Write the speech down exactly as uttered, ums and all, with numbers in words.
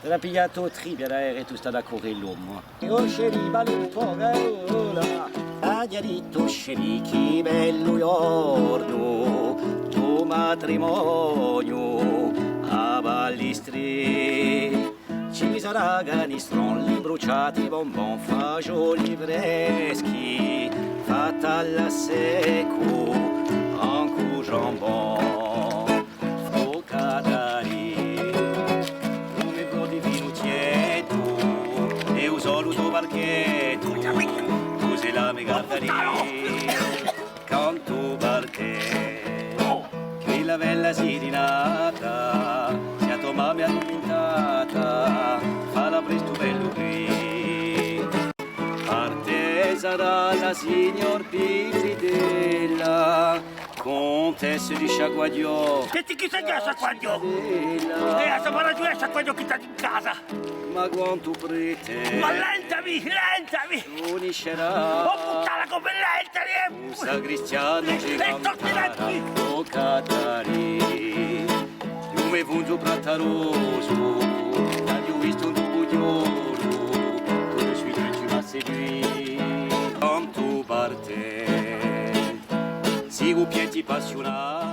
T'era pigliatu u trippiu, era, era, tù stà d'accurru l'omu. O sceri, ballu un pocu, eh, oh, là. Aghju dittu, sceri, chì bellu ghjornu, u matrimoniu à Ballistrì. Ci sarà canistroni, imbrucciati, bonbon, fasgioli freschi, fatta à l'asseccu, ancu u jambon. O Catarì, u me vinu tieddu, è u solu to barchettu, cusì la me Catarì. Cantu per tè, quella bella sirinata, sia to mamma addurmintata, falla prestu bellu quì. Partesa dalla signor Pizzitella, contessa di Sciacquaghjò. Senti, chì hè sta Sciacquaghjò? Eh, a sapara ghjà Sciacquaghjò chì t'hà in casa. Ma quantu prete. Ma lentami, lentami! Uniscerà. Oh puttana, cumu lentami! Un sacristianu ci cantarà. O Catarì, u me funzu prattarosu, l'aghju vistu un bughjornu, tuttu sui treci m'hà seduì. Cantu per tè, sicu pieti passiunati.